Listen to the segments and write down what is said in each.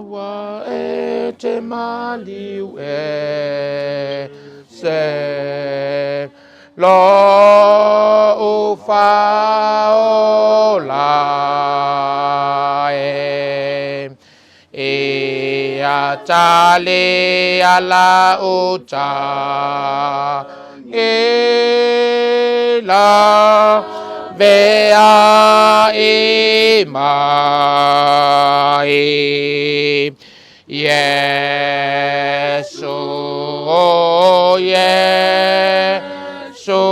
Ua e te maliu e se Lo'u faaola e Ia tali ala uta I la vea i mai Iesu, Iesu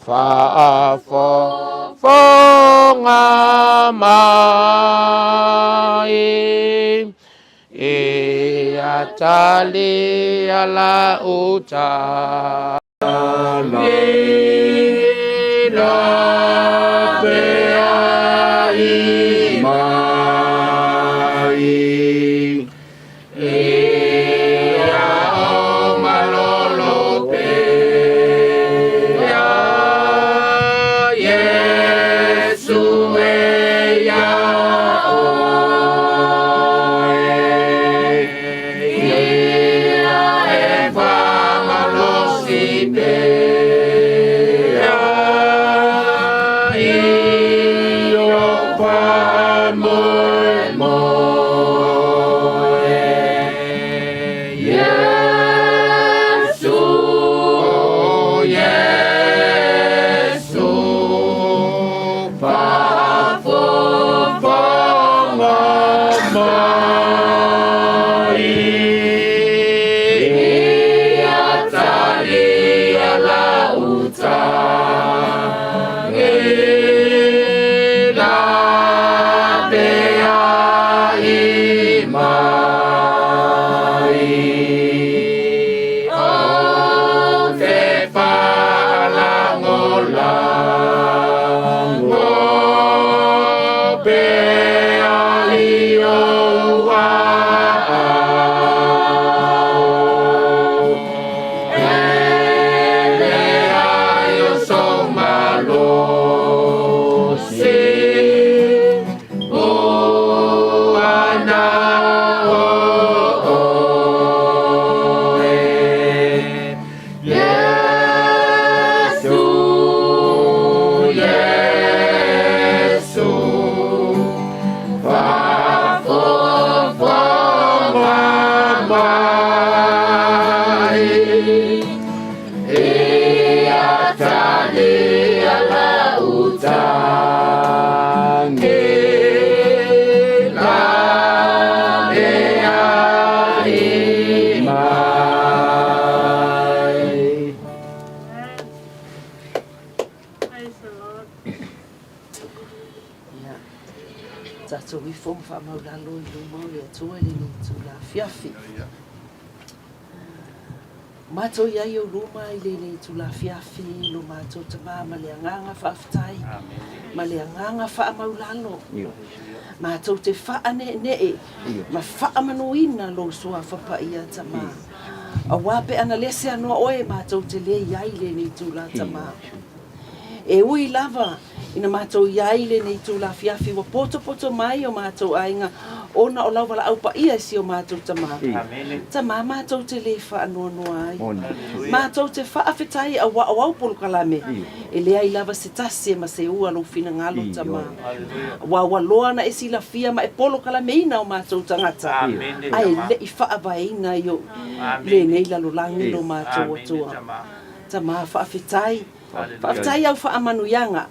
Faafofoga mai Ia tali ala uta Praise the Lord. Ia, tatou ifo ma faamaulalo i luma o le Atua i lenei itula afiafi. Matou i ai o luma i lenei itula afiafi lo matou Tama ma le agaga faafetai ma le agaga faamaulalo. Matou te faaneenee ma faamanuina lou Suafa Paia Tama. Aua pe ana le seanoa oe matou te le i ai i lenei itula Tama. E ui lava ina matou i ai i lenei itula afiafi ua potopoto mai o matou aiga ona o lau valaau paia i si o matou tama. Tama matou te le faanoanoa ai. Matou te faafetai auā o au polokalame e leai lava se tasi e ma se ua lou finagalo tama. Auā ua loa ona e silafia ma e polokalameina o matou tagata ae leʻi faavaeina i lenei lalolagi lo matou Atua. Tama faafetai. Faafetai au faamanuiaga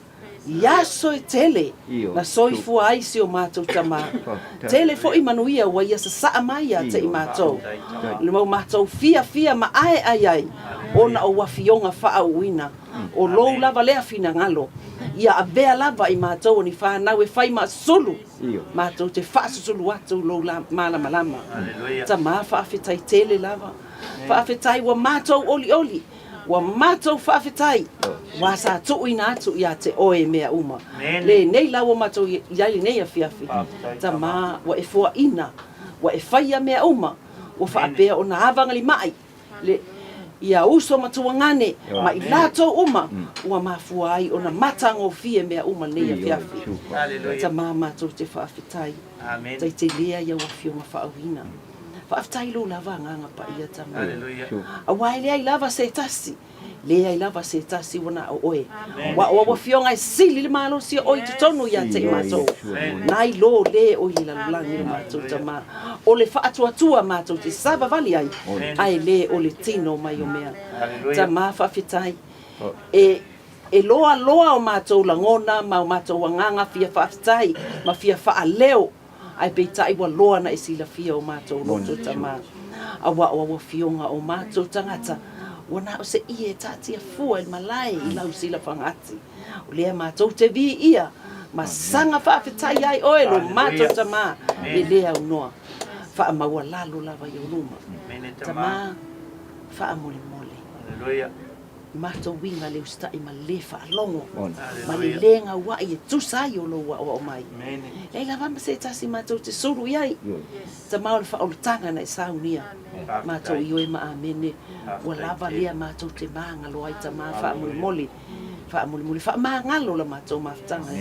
i aso e tele na soifua ai si o matou tama. Tele foi manuia ua ia sasaa mai ia te i matou. Le mau matou fiafia ma aeae ai ona o afioga faauuina o lou lava lea finagalo ia avea lava i matou o ni fanau e fai ma sulu matou te faasusulu atu lou malamalama. Tama faafetai tele lava. Faafetai ua matou olioli Ua matou faafetai, ua sa tuuina atu ia te oe mea uma. Lenei la ua matou i ai lenei afiafi, Tama, ua e foaina, ua e faia mea uma, ua faapea ona avagalimaʻi le. Ia uso ma tuagane ma i latou uma ua mafua ai ona matagofie mea uma lenei afiafi. Tama matou te faafetai. Taitelea i au afioga faauiina. Faafetai i lou lava Agaga Paia Tama. Aua e leai lava se tasi, leai lava se tasi ua na o oe. Aua o au afioga e sili le malosi o oe i totonu ia te i matou. Nai lo le o i le lalolagi lo matou Tama. O le faatuatua matou te savavali ai, ae le o le tino mai o mea. Tama faafetai. E E loaloa o matou lagona ma o matou agaga fia faafetai ma fia faaleo, ae peitai ua loa na e silafia o matou loto tama. Aua o au afioga o matou tagata, ua na o se ie e taatia fua i le malae i lau silafaga ati. O lea matou te viia ma saga faafetai ai oe lo matou tama e le aunoa. Faamaualalo lava i ou luma. Tama, faamolemole. Matou uiga le usitai ma le faalogo ma le lē gaua'i e tusa ai o lou aoao mai. Leai lava ma se tasi matou te sulu i ai. Tama o le faaolataga na e saunia matou ioe ma amene ua lava lea matou te magalo ai tama faamolemole faamolemole faamagalo la matou mafutaga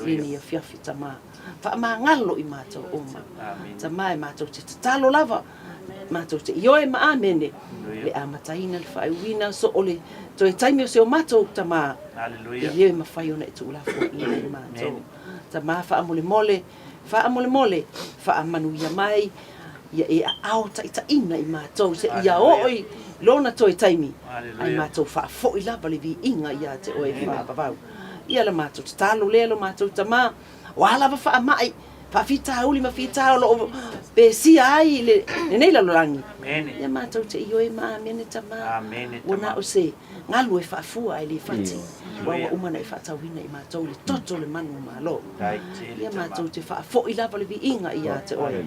lenei afiafi tama faamagalo i matou uma tama e matou te tatalo lava Matou te ioe ma amene le amataina le faaiuina so o le toe taimi o se o matou tamā e le mafai ona e tuulafoaina i matou. Tamā faamolemole, faamolemole, faamanuia mai ia e aao taitaiina i matou se ia oo i lona toe taimi ae matou faafoi lava le viiga ia te oe faavavau. Ia la matou tatalo lea lo matou tamā. O a lava faamai, faafitauli ma fita o lo o pesia ai lenei lalolagi, ia matou te ioe ma amene tama, ua na o se galu e faafua ae le fati, aua ua uma ona e faatauina i matou le toto o le manu malo. Ia matou te faafoi lava le viiga ia te oe.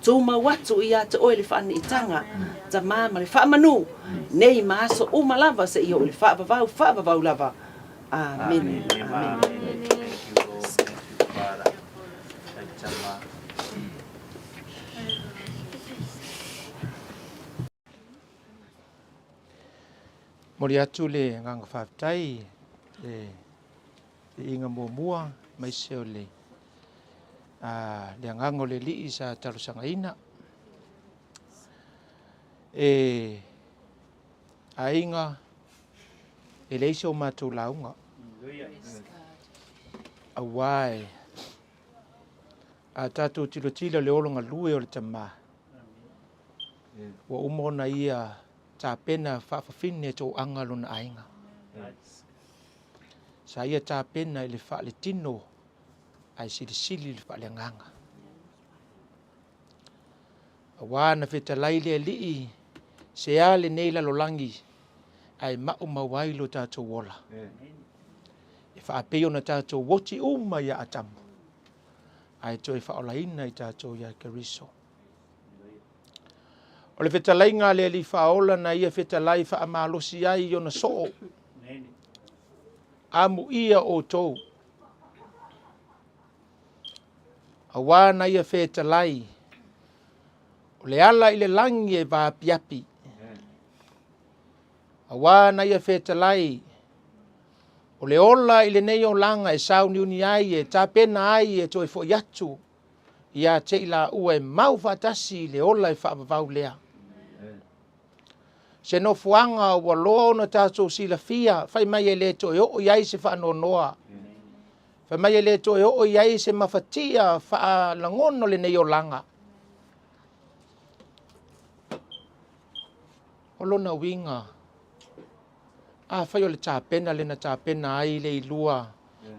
Tumau atu ia te oe le faaniitaga, tama ma le faamanu, nei ma aso uma lava seia oo i le faavavau, faavavau lava. Amene. Amene. Momoli atu le agaga faafetai le viiga muamua aemaise o le le agaga o le Alii sa talosagaina. E aiga E leai so matou lauga, aua e a tatou tilotilo le olo galue o le Tama, ua uma ona ia tapena faafafine toaga lona aiga. Sa ia tapena i le faaletino ae silisili le faaleagaga. Aua na fetalai le Alii, se a lenei lalolagi ae maumau ai lo tatou ola. E faapei ona tatou oti uma ia Atamu, ae toe faaolaina i tatou ia Keriso. O le fetalaiga a le Alii Faaola na ia fetalai faamalosi ai i ona soo. Amuia outou Auā na ia fetalai, o le ala i le lagi e vaapiapi. Auā na ia fetalai, o le ola i lenei olaga e sauniuni ai, e tapena ai, e toe foi atu ia te i laua e mau faatasi i le ola e faavavau lea. Se nofoaga ua loa ona tatou silafia, fai mai e le toe oo i ai se faanoanoa. Fai mai e le toe oo i ai se mafatia faalagona o lenei olaga. O lona uiga, afai o le tapena lea na tapena ai le ilua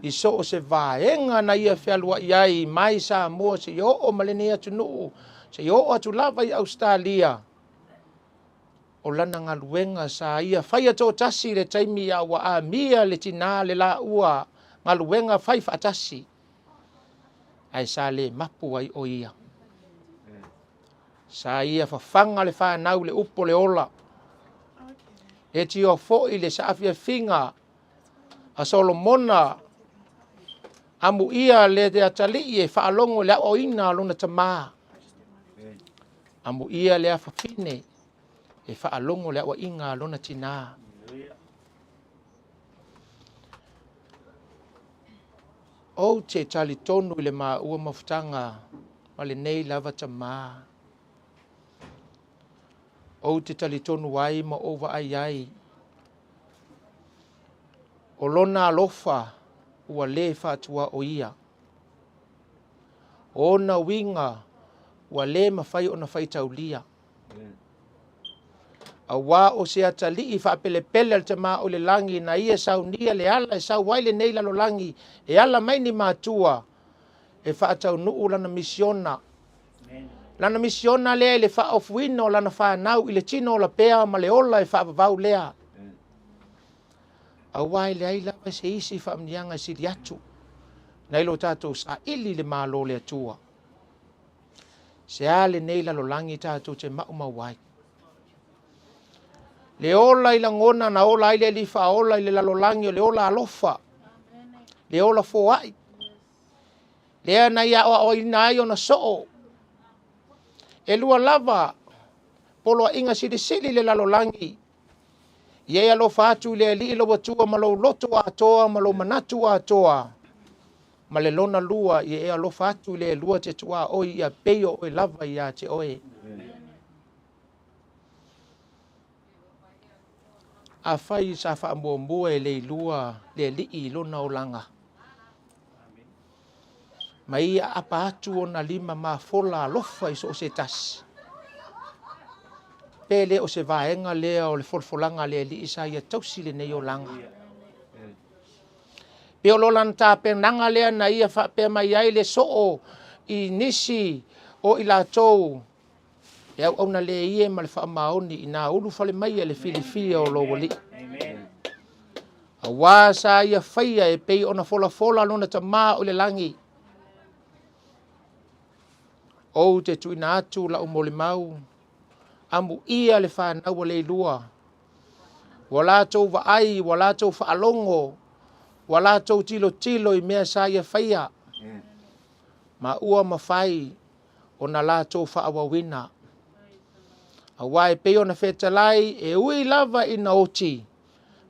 i so o se vaega na ia fealuai ai mai Samoa seia oo ma lenei atunuu, seia oo atu lava i Ausetalia, O lana galuega sa ia faia toatasi i le taimi a ua amia le tinā le laua galuega fai faatasi, ae sa le mapu ai o ia. Sa ia fafaga le fanau i le upu o le ola. E tioa foi le saafiafiga a Solomona amuia le atalii e faalogo i le aoaoina a lona tamā. Amuia le afafine. E faalogo le aoaiga a lona tinā. Ou te talitonu i le maua mafutaga ma lenei lava tamā. Ou te talitonu ai ma ou vaai ai, o lona alofa ua lē faatuaoia. O ona uiga ua lē mafai ona faitaulia. Auā o se atalii faapelepele a le Tama o i le lagi na ia saunia le ala e sau ai lenei lalolagi e ala mai ni matua e faataunuu lana misiona. Lana misiona lea i le faaofuina o lana fanau i le tino ola pea ma le ola e faavavau lea. Auā e leai lava se isi faamuniaga e sili atu nai lo tatou saili i le Malo o le Atua. Se a lenei lalolagi tatou te maumau ai? Le ola i lagona na ola ai le Alii Faaola i le lalolagi o le ola alofa, le ola foai, lea na ia aoaoina ai ona soo. E lua lava poloaiga silisili i le lalolagi, ia e alofa atu i le Alii lou Atua ma lou loto atoa ma lou manatu atoa, ma le lona lua, ia e alofa atu i le lua te tuaoi ia pei o oe lava ia te oe. Afai sa faamuamua e Leilua le Alii i lona olaga, ma ia aapa atu ona lima mafola alofa i so o se tasi, pe le o se vaega lea o le folafolaga a le Alii sa ia tausi lenei olaga. Pe o lo lana tapenaga lea na ia faapea mai ai le soo i nisi o i latou e auauna le ie ma le faamaoni ina ulufale mai e le filifia o lou Alii. Auā sa ia faia e pei ona folafola lona Tama o i le lagi. Ou te tuuina atu lau molimau, amuia le fanau a Leilua, ua latou vaai, ua latou faalogo, ua latou tilotilo i mea sa ia faia, ma ua mafai ona latou faaauauina. Auā e pei ona fetalai, e ui lava ina oti,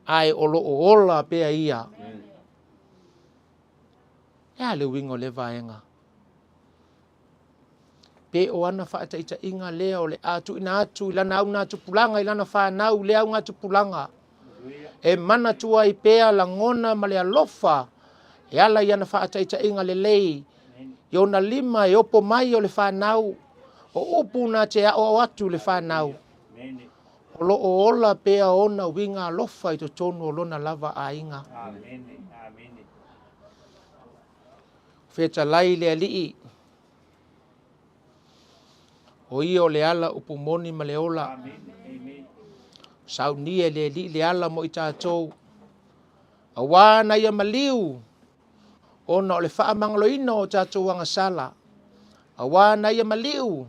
ae o lo o ola pea ia. E a le uiga o lea vaega? Pe o ana faataitaiga lea o le a tuuina atu i lana augatupulaga, i lana fanau, i lea augatupulaga, e manatua ai pea lagona ma le alofa e ala i ana faataitaiga lelei, i ona lima e opo mai o le fanau, o upu na te aoao atu i le fanau. O lo o ola pea ona uiga alofa i totonu o lona lava aiga. Fetalai le Alii, o ia o le ala upu moni ma le ola. Saunia e le Alii le ala mo i tatou, auā na ia maliu ona o le faamagaloina o tatou agasala, auā na ia maliu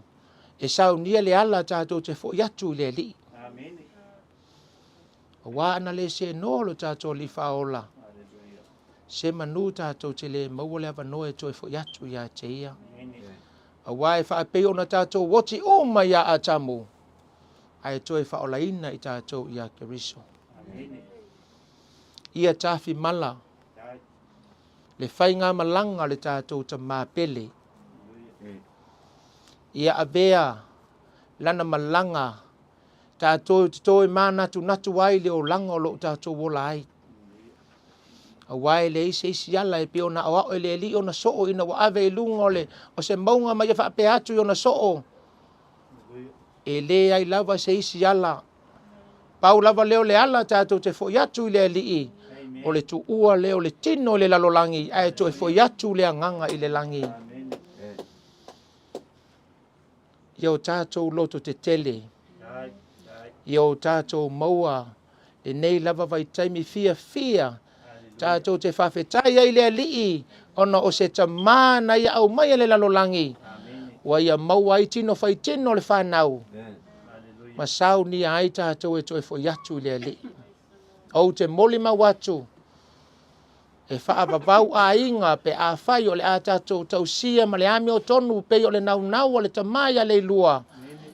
e saunia le ala tatou te foi atu i le Alii. Auā ana le senoa lo tatou Alii Faaola, se manu tatou te le maua le avanoa e toe foi atu ia te ia. Auā e faapei ona tatou oti uma iā Atamu, ae toe faaolaina i tatou iā Keriso. Ia tafimala le faigamalaga o le tatou Tamā pele. Ia avea lana malaga tatou te toe manatunatu ai le olaga o lo o tatou ola ai. Auā e leai se isi ala e pei ona aoao e le Alii ona soo ina ua ave i luga o, le, o se mauga ma ia faapea atu i ona soo, e leai lava se isi ala. Pau lava lea o le ala tatou te foi atu i le Alii, o le tuua lea o le tino i le lalolagi, ae toe foi atu le agaga i le lagi. Ia o tatou loto tetele, ia o tatou maua lenei lava vaitaimi fiafia tatou te faafetai ai i le Alii ona o se tamā na ia aumaia i le lalolagi, ua ia maua ai tino faitino o le fanau, ma saunia ai tatou e toe foi atu i le Alii. Ou te molimau atu, e faavavau aiga pe afai o le a tatou tausia ma le amiotonu pei o le naunau a le tama ia Leilua.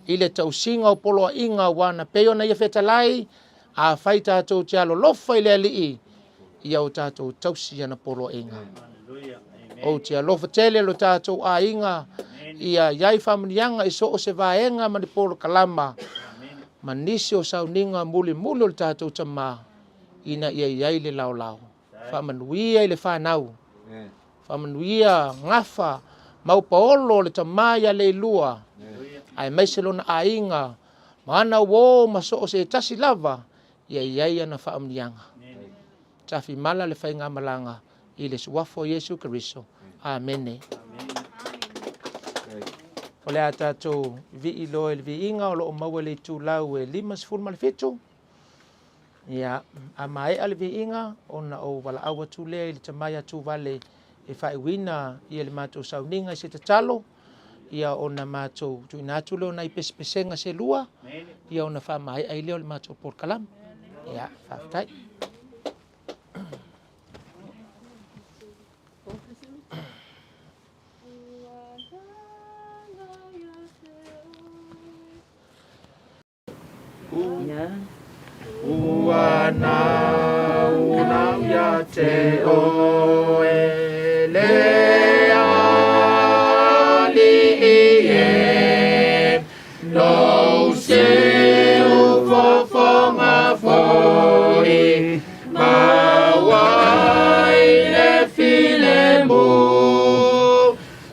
i le tausiga o poloaiga aua na pei ona ia fetalai, afai tatou te alolofa i le Alii, ia o tatou tausi ana poloaiga. Ou te alofa tele lo tatou aiga, ia i ai faamanuiaga i so o se vaega ma ni polokalama, ma nisi o sauniga mulimuli o le tatou Tama, ina ia i ai le laolao. Faamanuia i le fanau, faamanuia gafa ma upaolo o le tama ia Leilua, aemaise lona aiga ma ana uo ma so o se tasi lava, ia i ai ana faamanuiaga. Tafimala le faigamalaga i le suafa o Iesu Keriso. Amene. O le a tatou vii loa i le viiga o lo o maua i le itulau e 57. Ia, a maea le viiga, ona ou valaau atu lea i le tama ia Tuvale e faaiuina ia le matou sauniga i se tatalo, ia ona matou tuuina atu lea o nai pesepesega se lua, ia ona faamaea ai lea o le matou polokalame. Ia, faafetai. Ua naunau ia te oe le Alii e, Lou siufofoga foi maua ai le filemu.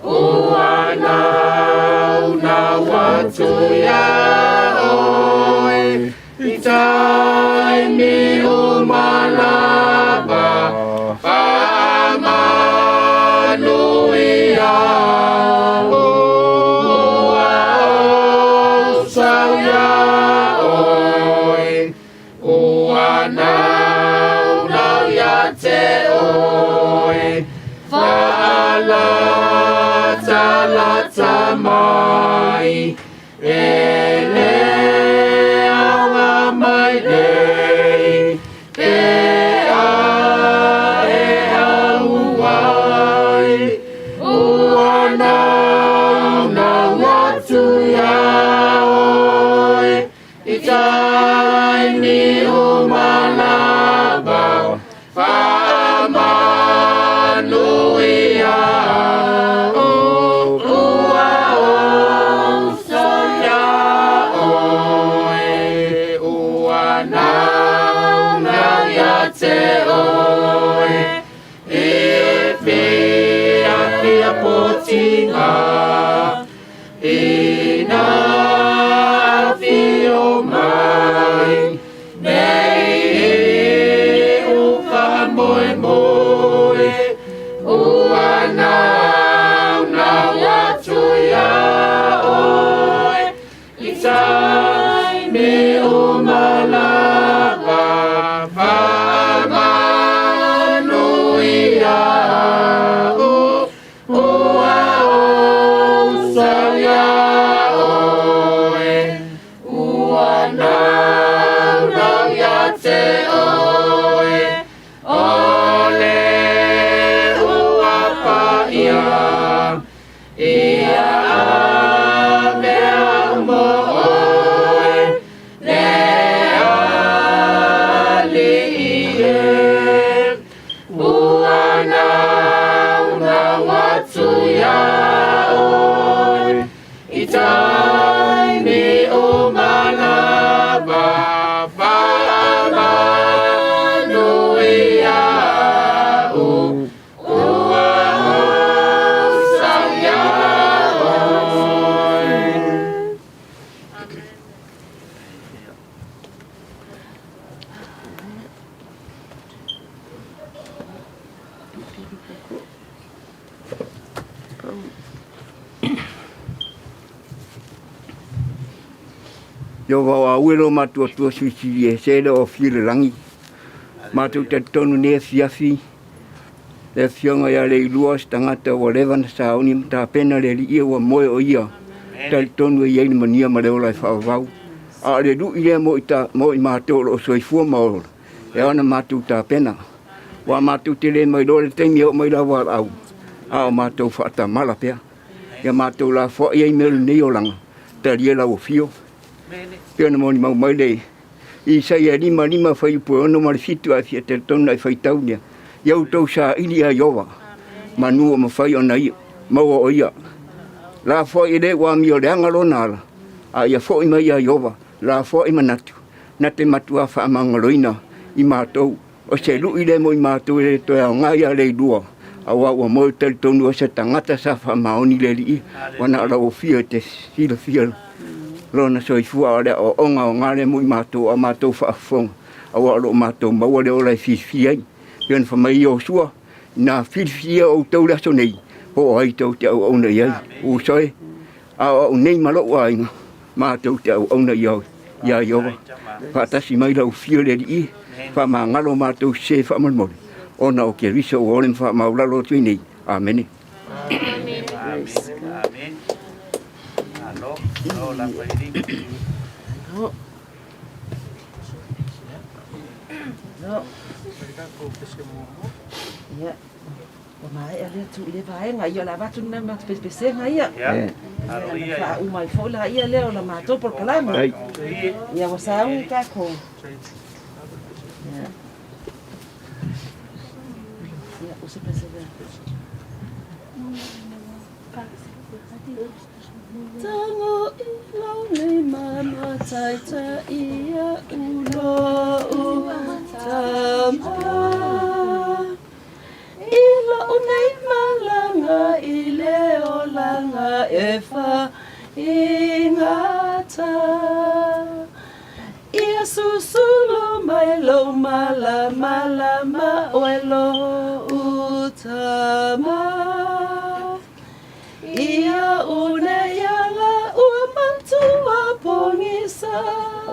Ua naunau atu iā oe i taimi uma lava, faamanuia ua ou sau iā oe. Ua naunau ia te oe, faalatalata mai, e le aoga mai nei, pe a e auai. Ua naunau atu iā oe, I taimi uma lava, faamanuia ua ou sau iā oe, ua naunau ia te oe, i fiafia potiga. Ina afio mai nei u faamoemoe, ua naunau atu iā oe, i taimi uma lava, faamanuia ua ou sau iā oe, ua naunau ia te oe, o le ua paia, ia ave au mo oe, le Alii e. Ua naunau atu iā oe, i taimi uma lava, faamanuia ua ou sau iā oe. Ieova o aue lo matuatua suisili e se le o afio i le lagi. Matou talitonu nei afiafi le afioga ia Leilua se tagata ua leva na sauni ma tapena le alii ua moe o ia. Talitonu e i ai le manuia ma le ola e faavavau. A o le lui lea mo i, ta, mo i matou o lo o soifua ma ola, e ao ona matou tapena. Ua matou te le mailoa le taimi e oo mai la valaau, a o matou faatamala pea. Ia matou lafoai ai mea o lenei olaga, Talia lau afio. Pei ona molimau mai le Isaia 55 fuaiupu e 6 ma le 7 ae fia talitonu na e faitau lea. Ia outou saili ia Ieova, manu o mafai ona ia, maua o ia. Lafoai e le ua amioleaga lona ala, a ia foi mai ia Ieova, lafoai manatu, na te matuā faamagaloina i matou. O se luʻi lea mo i matou e le toe aoga ia Leilua, auā ua moe talitonu o se tagata sa faamaoni le Alii, ua na o lau afio e te silafia lona soifua, a o le aoaoga aoga lea mo i matou a o matou faafofoga, auā o lo o matou maua le ola e fiafia ai. Pei ona fai mai Iosua, Na filifilia outou le aso nei, po o ai tou te auauna i ai. Uso e, a o au nei ma lou aiga, matou te auauna i oe, iā Ieova. Faatasi mai lau afio le Alii, faamagalo matou sese faamolemole, ona o Keriso ua ole ma faamaualalo atu ai nei. Amene. Ia. Ua maea lea tu i lea vaega, ia o le a avatu lena ma pesepesega ia. Ia, ona faauma ai foi laia lea o la matou polokalame. Ia, ua sauni tatou. Ia. Ia, o se pese lea. Tango i lau nei mama taitai iaʻu loʻu tama I loʻu nei malaga i le olaga e faigata Ia susulu mai lou malamalama ʻoe loʻu tama Ia une ala ua matua pogisa.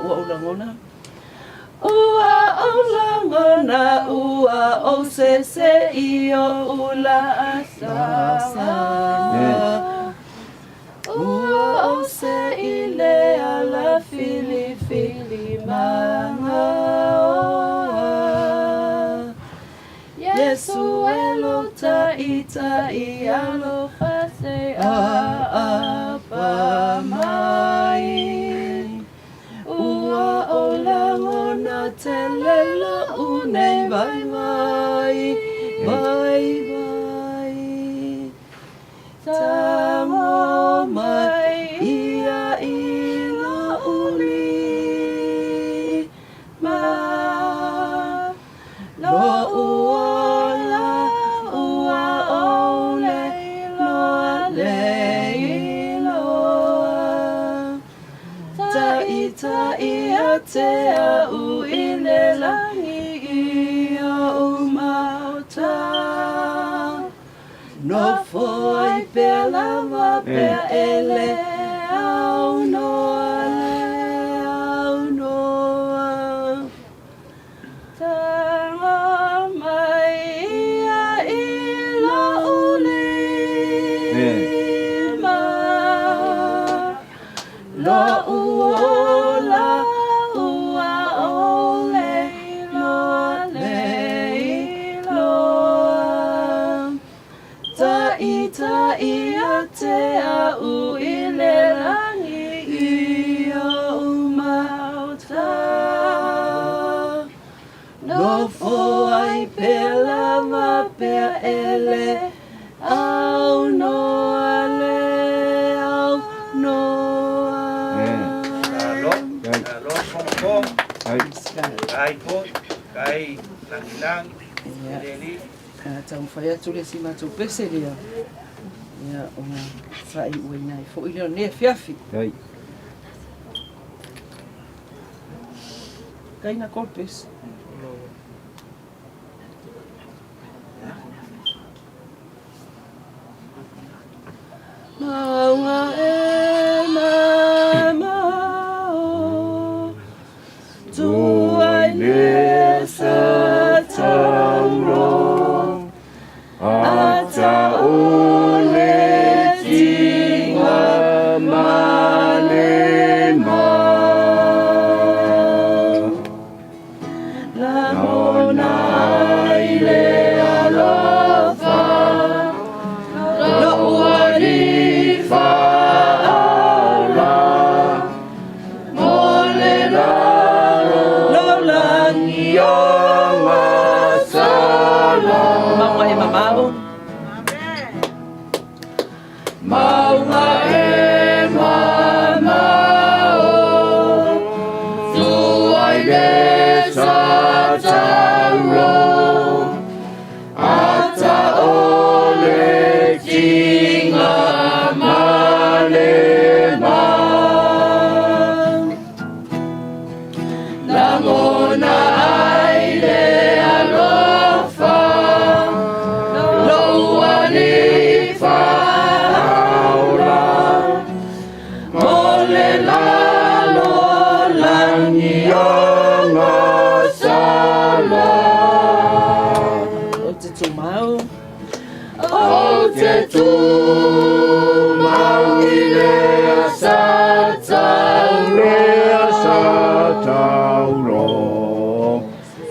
Ua ou lagona. Ua ou lagona, ua ou sese i oʻu lāʻasa. Ua ou se i le ala filifili magaoa. Iesu e lo taitai alofa se aapa mai. Ua o lagona tele loʻu nei vaivai, vaivai. Tango mai ia i loʻu lima. Loʻu ola ua ʻole loa le iloa. Taʻitaʻi ia te aʻu i le lani i oʻu maota. Nofo ai pea lava pea e le aunoa le aunoa. Tango mai ia i loʻu lima, Loʻu ola ua ʻole loa le iloa. Taʻitaʻi ia te aʻu i le lani i oʻu maota. Nofo ai pea lava pea e le aunoa le aunoa. Malo, malo, pongpong, kai po, kai langilangi, leli. Taumafai atu le isi matou pese lea, ia ona faaiuina ai foi lea o lenei afiafi. Kaina kol pese. Maunga e mamao Tuai le sa tauro Ata o le tinga ma le ma Lagona ai le alofa Loʻu Alii faaola. Mauga e mamao, tua i le sa taulo, ata o le tiga ma le ma. Lagona ai le alofa, lou Alii Faaola, mo le lalolagi agasala. Ou te tumau. Ou te tumau i le asa taulo. Le asa taulo.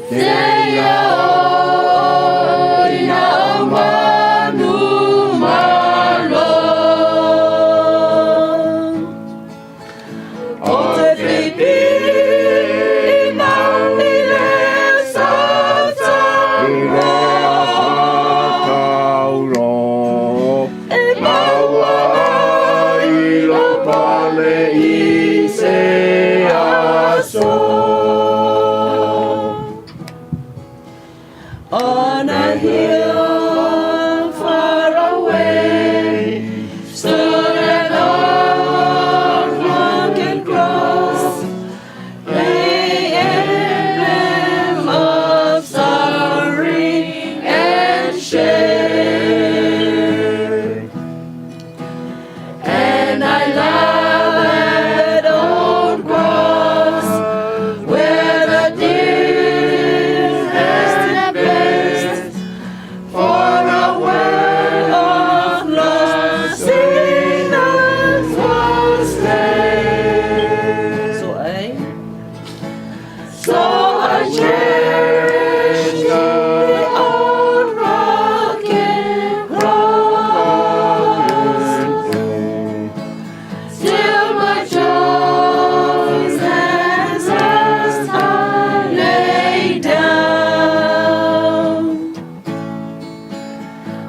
Seia oo ina manu malo. Ou te piipii mau i le asa I le asa taulo. E Maua ai lou pale i se aso. On a hill far away stood an old rugged cross, the emblem of suffering and shame. And I love that old cross where the dearest and best for a world of lost sinners was slain. So I cherish the old rugged cross till my joys at last I lay down.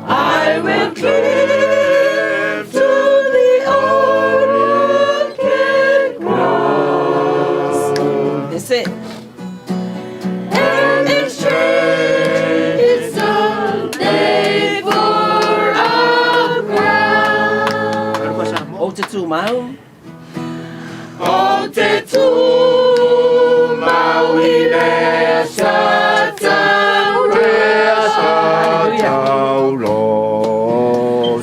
I will cleave to the old rugged cross. That's it. And exchange it someday for a crown. Ou te tumau. Ou te tumau i le asa taulo. Le asa taulo.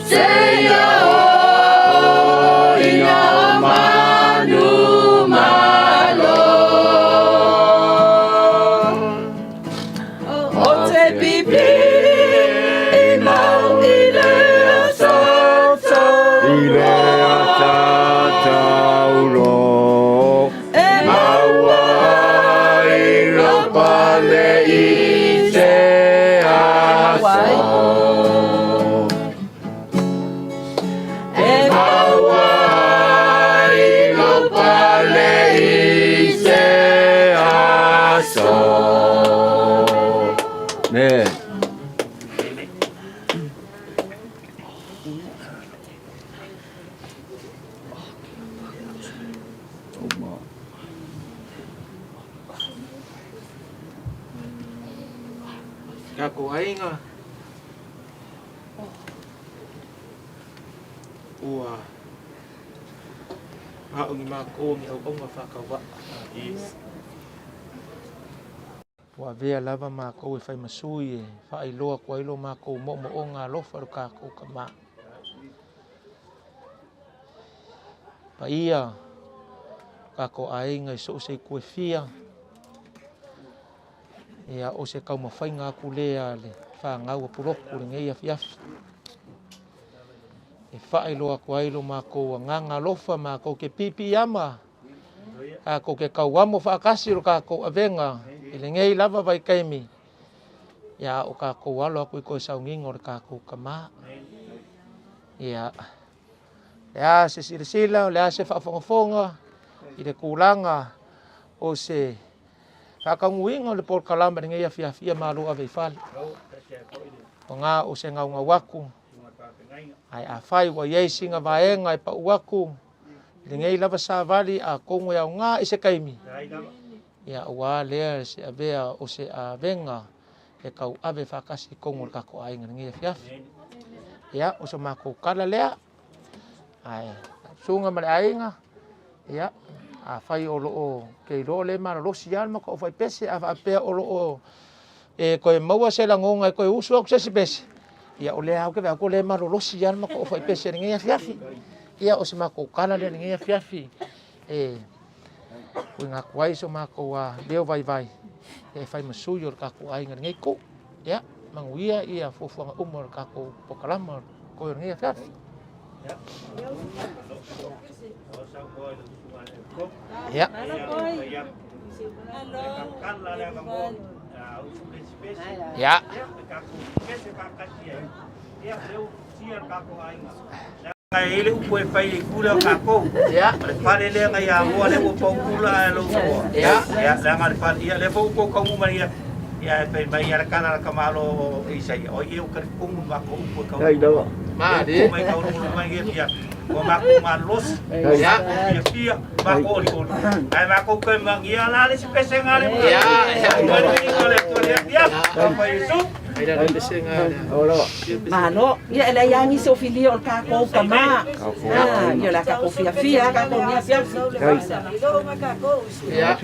Seia oo ina manu malo. Ou te piipii mau i le asa I le asa taulo. E Maua ai lou pale i se aso. E Maua ai lou pale i se aso. Amen. Takou aiga ua aogi makou ni auauna faatauvaa. Ua avea lava makou e fai ma sui e faailoa atu ai lo makou moomooga alofa i lo tatou Tama. Paia tatou aiga i so o se itu e fia, ia o se taumafaiga atu lea a le fanau a Pulotu i lenei afiafi. E faailoa atu ai lo makou agaga alofa, makou te piipiiama, tatou te tauamo faatasi i lo tatou avega i lenei lava vaitaimi, ia a o tatou alo atu i toe sauniga o le tatou Tama. Ia, o le a se silasila, o le a se faafogafoga i le tulaga o se faataunuuina o le polokalame i lenei afiafi, ia malu ave i fale. O na o se gaugau atu. Ae afai ua i ai sina vaega e pau atu i lenei lava savali, atonu e aoga i se taimi, ia aua lea se avea o se avega e tauave faatasi i totonu o le tatou aiga i lenei afiafi. Ia, o so matou tala lea. Ae, susuga ma le aiga, ia, afai o lo o te iloa o lea e malolosi lava le matou aufaipese, a faapea o lo o e toe maua se lagona e toe usu atu se isi pese, ia o lea lava ou te vaai atu o lea e malolosi lava le matou aufaipese i lenei afiafi. Ia, o se matou tala lea i lenei afiafi e tuuina atu ai so matou leo vaivai e fai ma sui o le tatou aiga i lenei itu. Ia, manuia ia fuafuaga uma o le tatou polokalama o totoe o lenei afiafi. Ia. Ia. E i ai le upu e fai i le itu lea o tatou. O le fale lea na ia moa lea ua pau ula ae lou moa. Ia, leaga le fale, ia lea foi ua tou taunuu mai ia. Ia e fai mai ia le tala a le tamaloa o Isaia, o ia ua talitonu le matou upu e taunuu. Malie. Mai taunuu mai ia fia. Ua matou malolosi. Ia. Fiafia, matou olioli. Ae matou toe magia la le isi pesega le. Ia, ia. Ia, ia. Iesu. Ai la le pesega. Malo, ia e leai lava nisi o filia o le tatou tama. Ah, ia o le a tatou fiafia lava tatou i lenei afiafi. Ia.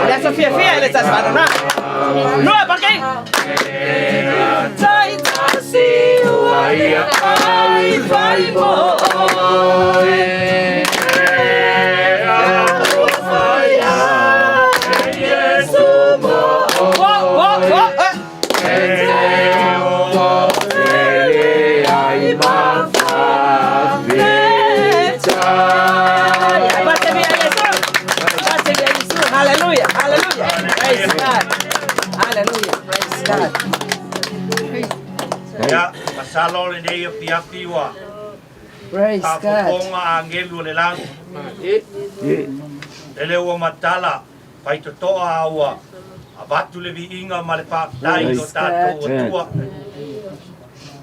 O le aso fiafia i le tasi lena. Noa pake. Wo, wo, eh. Pase via Iesu. Pase via Iesu. Hallelujah. Hallelujah. Praise God. Hallelujah. Praise God. Masalo o lenei afiafi ua Praise God. faafofoga agelu o le lagi. Lele ua matala faitotoa a ua avatu le viiga ma le faafetai i lo tatou Atua.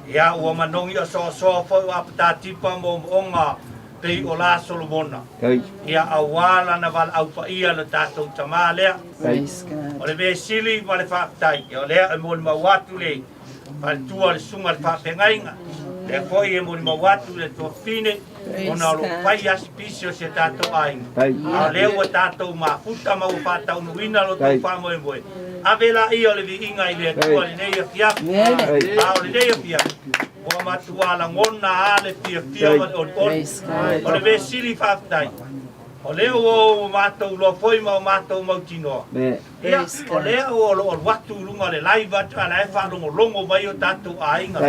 Ia ua manogi osoasoa foi o apatatipa ma omooga pei o la Solomona. Ia auā lana valaau paia lo tatou Tamā lea. Praise God. O le mea sili ma le faafetai, ia o lea e molimau atu le faletua o le susuga i le faafeagaiga, lea foi e molimau atu le tuafafine, ona o lo o fai asi pisi o si a tatou aiga. A o lea ua tatou mafuta ma ua faataunuuina lo tou faamoemoe, ave laia o le viiga i le Atua i lenei afiafi. A o lenei afiafi, ua matua lagona lava le fiafia ma le olioli. O le mea sili faafetai, o lea ua ou matou iloa foi ma o matou mautinoa, ia, o lea ua o lo o alu atu i luga o le live atu a o la e faalogologo mai o tatou aiga,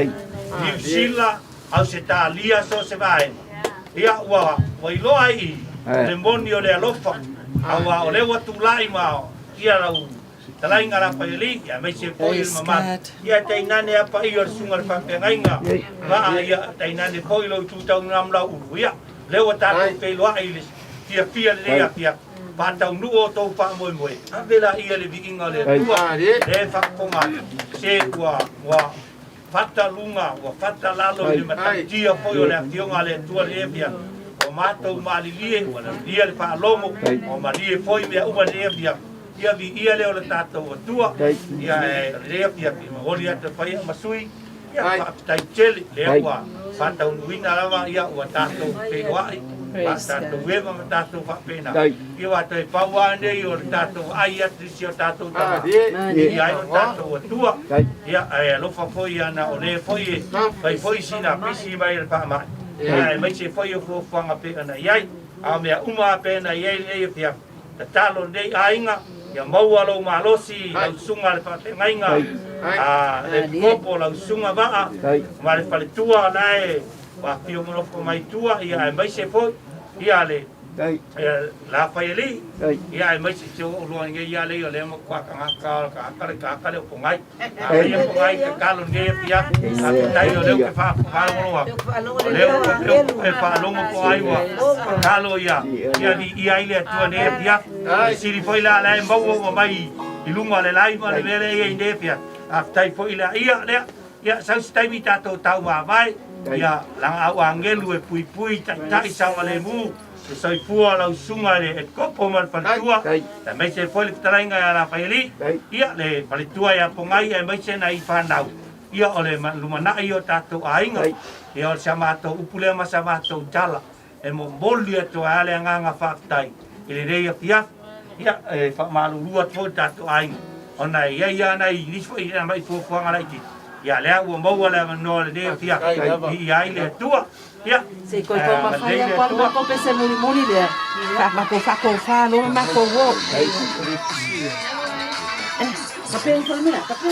Niu Sila, Ausetalia, so o se vaega. Ia, ua iloa ai i le moni o le alofa, aua o lea ua tulai ma ia lau talaiga Lafaialii, aemaise foi le mamalu. Ia, tainane a paia o le susuga i le faafeagaiga, maa, ia, tainane foi lou itu taunamulau ulu. Ia, lea ua tatou feiloai i le fiafia lenei afiafi, faataunuu o tou faamoemoe, ave laia le viiga o le Atua, lea e faafofoga atu, se ua, ua fata luga, ua fata lalo i le matautia foi o le Afioga a le Atua lenei afiafi. Ua matou malilie, ua lalia le faalogo, ua malie foi mea uma lenei afiafi. Ia viia lea o le tatou Atua, ia e o lenei afiafi, e momoli atu e fai au ma sui, ia faafetai tele, lea ua faataunuuina lava, ia ua tatou feiloai, tatou eva ma tatou faapena. Ia ua toe pau lava nei o le tatou vaai atu i si o tatou tama, viia ai lo tatou Atua. Ia ae alofa foi ana o le foi e fai foi sina pisi mai le faamai, ia aemaise foi o fuafuaga pei ona i ai. A o mea uma pei ona i ai lenei afiafi, tatalo lenei aiga, ia maua lou malosi, lau susuga le faafeagaiga, a le Epikopo, lau susuga Vaa, ma le faletua la e ua afio ma nofo mai tua, ia aemaise foi ia le Lafaialii, ia aemaise si ou lua nei ia lei o lea matua tagata tagata le tagata le o Pogai. A ia Pogai tatalo nei afiafi, faafetai o lea ou te faalogologo atu. O lea ua e faalogo po ai ua tatalo ia ia viia ai le Atua nei afiafi. E sili foi la la e maua uma mai i luga o le live ma le mea lea e i ai nei afiafi. Faafetai foi la ia lea. Ia sau se taimi tatou taumavae, ia lana au agelu e puipui taitai saogalemu le soifua o lau susuga i le Epikopo ma le faletua, aemaise foi le fetalaiga ia Lafaialii, ia le faletua ia Pogai aemaise nai fanau, ia o le lumanai o tatou aiga, ia o si a matou upu lea ma sa matou tala e momoli atu ai le agaga faafetai i lenei afiafi. Ia, e faamalulu atu foi i le tatou aiga, ona e i ai lava nai nisi foi tamai fuafuaga laitiiti, ia lea ua maua le avanoa o lenei afiafi e viia ai le Atua. Ia, Se i toe taumafai agalelei le atu lava le Atua. matou pese mulimuli lea, matou faatofa loa ma matou o. Kape ifo le mea, kape.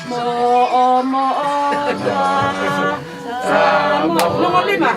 Mo'o mo'o sa mo lima.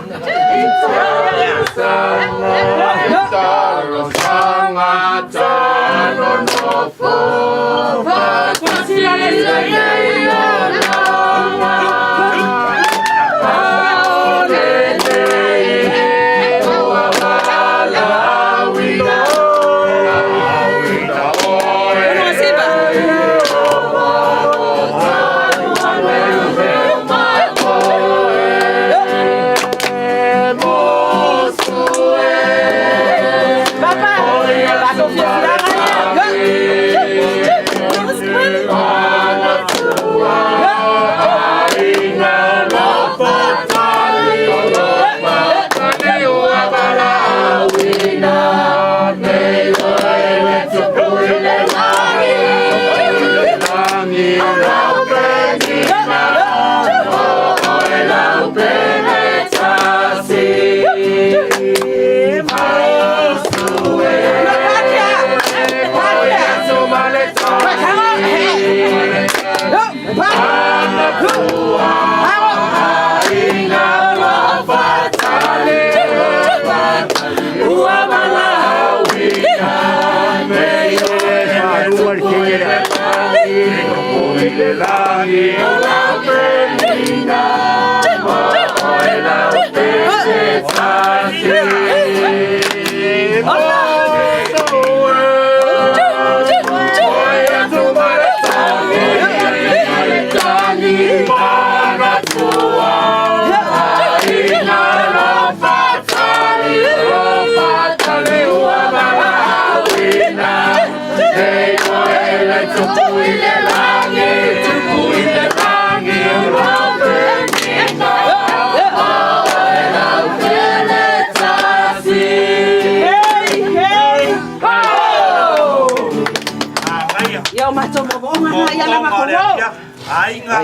aiga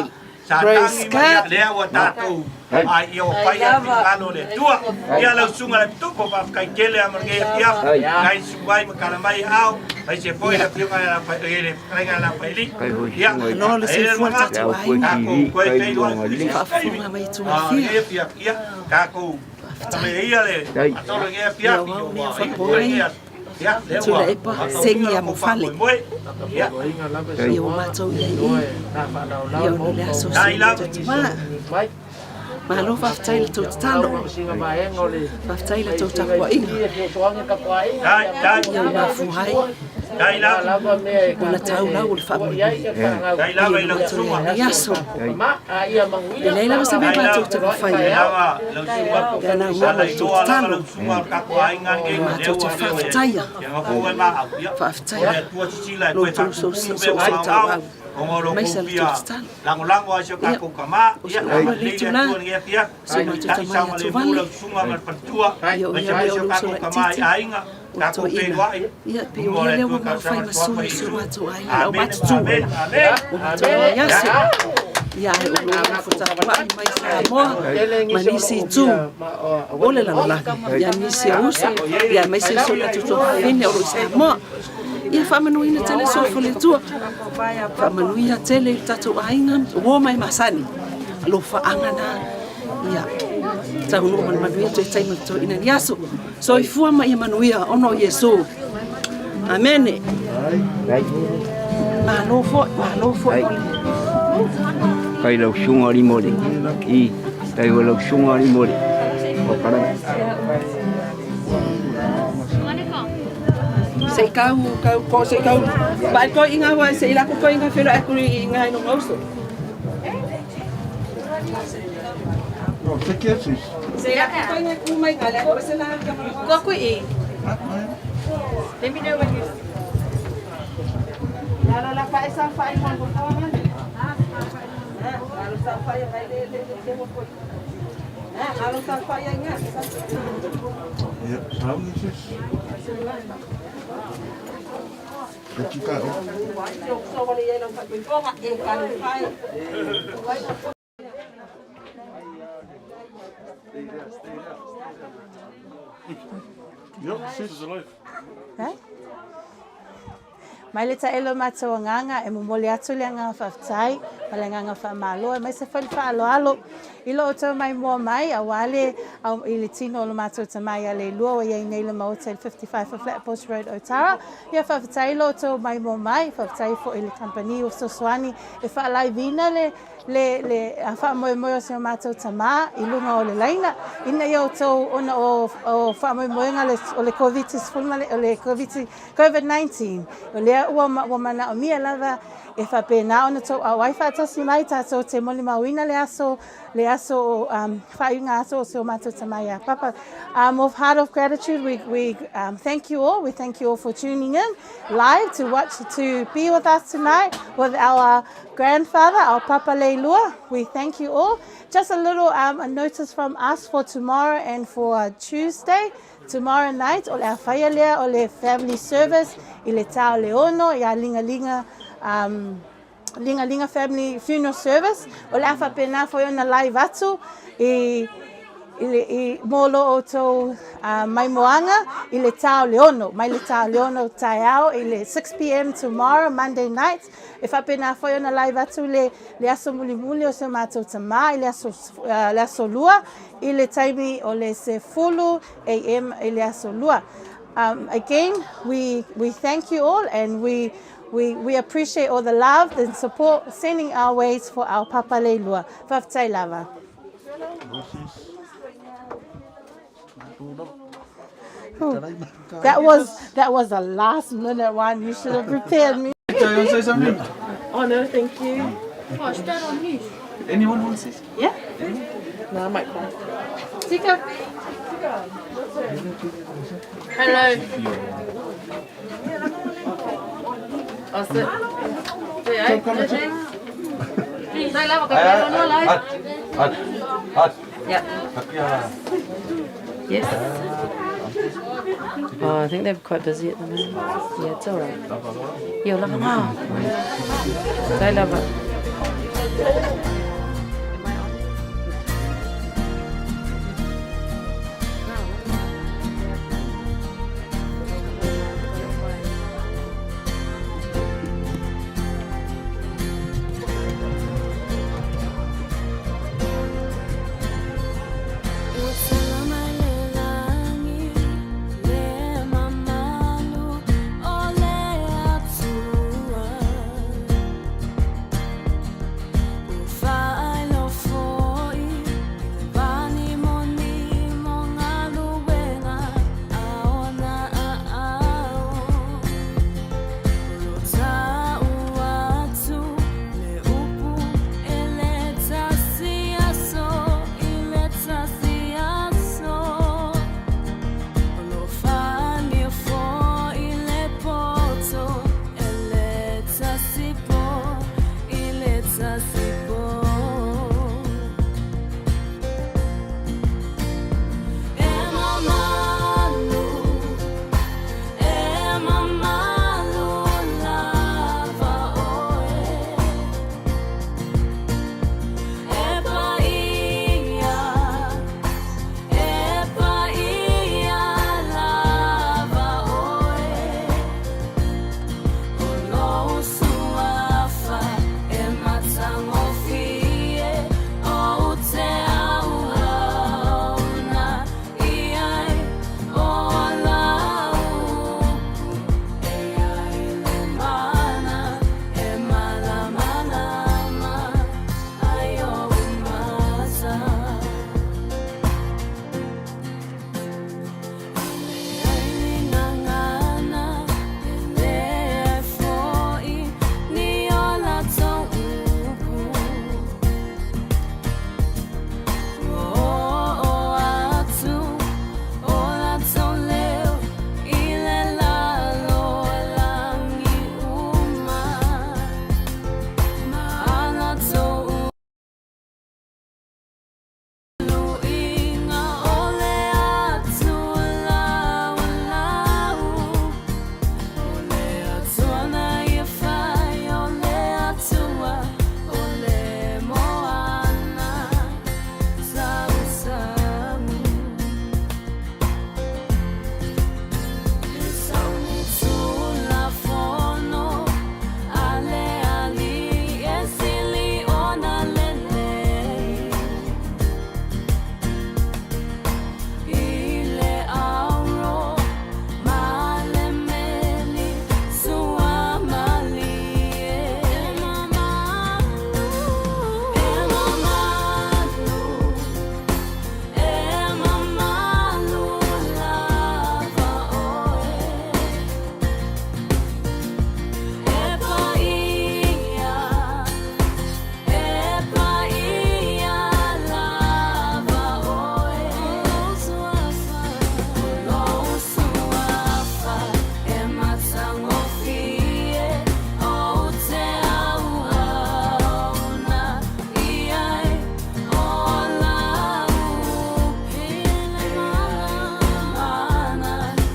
sa Praise tagi ma ia God. lea ua tatou ai ia ua fai a finagalo o le Atua. Ia lau susuga i le Pitupo, faafetai tele lava mo lenei afiafi, nai susu mai ma tala mai aao, aemaise foi le afioga ia le fetalaiga ia Lafaelii. Ia, Malo le e i ai le soifua le manatu, tatou aiga. tatou toe feiloai foi i se isi taimi. Faafofoga mai A itulafia. lenei afiafi, ia, tatou faatameia ia le faasolo i lenei Ia afiafi, au ua mea iu foi faapoai. lenei aso. Ia, lea ua Tuilaepa faataunuuina segi lo ia kou mofale. faamoemoe. Ia, Ia ua matou i ai i. Ia ona o le aso o si dai o lava. matou tamā. Malo faafetai i le tou tatalo. Faafetai i le tou tapuaiga. Dai, dai, Ia ua mafua ai dai lava. ona taulau o le faamoemoe. Dai Ia lava i ona lau matou i susuga. ai lenei aso. E leai lava se mea Dai matou lava. te mafai Dai ai. lava lau susuga. Pe ana Sa uaua le tou lailoa lava tatalo. lau susuga o le tatou aiga lenei, E lea matou te ua leo e faafetaia. e gafua e maau. Ia, o le Faafetaia Atua sisila e lo toe outou faapuupuu mea soosoo maomaoa, tauau. ona o lo Aemaise tou le tou fia tatalo. lagolago ai si o Ia, tatou tamā. o Ia, se upu a lelei le le itula, Atua i lenei afiafi. si o matou Ta'i tama ia saogalemu Tuvale, lau susuga ma le faletua, ia o aemaise ia foi mea si o o le uso tatou tamā i laitiiti, aiga, o le tatou toeaina. feiloai, Ia, pei o luma o ia le lea Atua ua talosaga mafai le ma suafa sui si o Iesu. matou aiga, le Amene ma aumatutua amene, amene. o matou i lenei aso. Ia, ae o lo o nofo tapuai mai Samoa ma nisi itu o le lalolagi, ia nisi o uso, ia aemaise si o tatou tuafafine o lo o i Samoa. Ia faamanuina tele soifua le Atua. Faamanuia tele i le tatou aiga, uo mai masani. Alofaaga na. Ia taunuu ma le manuia toe taimi o le toeaina ni aso. Soifua ma ia manuia ona o Iesu. Amene. Malo foi, malo foi. Kai lau susuga lima o le i tai o lau susuga lima o le o kalani. Se i kau, kau, ko, se i kau. Pae ko i ngā wai, se i lako ko i ngā whenua e kuri i ngā ino ngauso. Se i lako ko i ngā kumai ngā lea, ko se la Ko kui i. Let me know when you... La la la pa esa fa i mo ko ngā. Alo sa fa i ngai le le le mo ko. Alo sa fa i ngā. So wale i lau fa ko ngā e ka fa i. Eh? Mai le taelo matou agaga e momoli atu le agaga faafetai ma le agaga faamalo aemaise foi le faaaloalo i lo outou maimoa mai aua le i le tino o lo matou tama ia Leilua ua i ai nei le Maota i le 55 o Flatbush Road Otara. Ia faafetai i lo outou maimoa mai, faafetai foi i le kamupani ua fesoasoani e faalaiviina le le le faamoemoe o si o matou tama i luga o le laina ina ia outou ona o o faamoemoega o le Koviti 19 o le Koviti COVID-19 o lea ua ua manaomia lava e faapena ona tou auai faatasi mai tatou te molimauina le aso le aso o faaiuga aso o si o matou tama ia Papa. With heart of gratitude we we thank you all. We thank you all for tuning in live to watch to be with us tonight with our grandfather, our Papa Leilua. We thank you all. Just a little a notice from us for tomorrow and for Tuesday. Tomorrow night, o le a faia lea o le family service i le tā o le ono ia Ligalinga um, Ligalinga Family Funeral Service. O le a faapena foi ona live atu i i le i mo lo outou maimoaga i le tā o le ono, mai le tā o le ono taeao i le 6 p.m. tomorrow, Monday night. E faapena foi ona live atu le le aso mulimuli o se matou tamā i le aso le aso lua i le taimi o le 10 a.m. i le aso lua. Again, we thank you all and we appreciate all the love and support sending our ways for our Papa Leilua. Faafetai lava. That was a last minute one. You should have prepared me. Do you want to say something? Oh no, thank you. Oh, start on news. Anyone want to say something? Yeah. No, I might cry. Tika. Hello. Oh, sit. Đây là một cái nó lại. Yeah. Yes. Oh, I think they're quite busy at the moment. Yeah, it's all right. Yo, lava ngā. Dai lava. matou.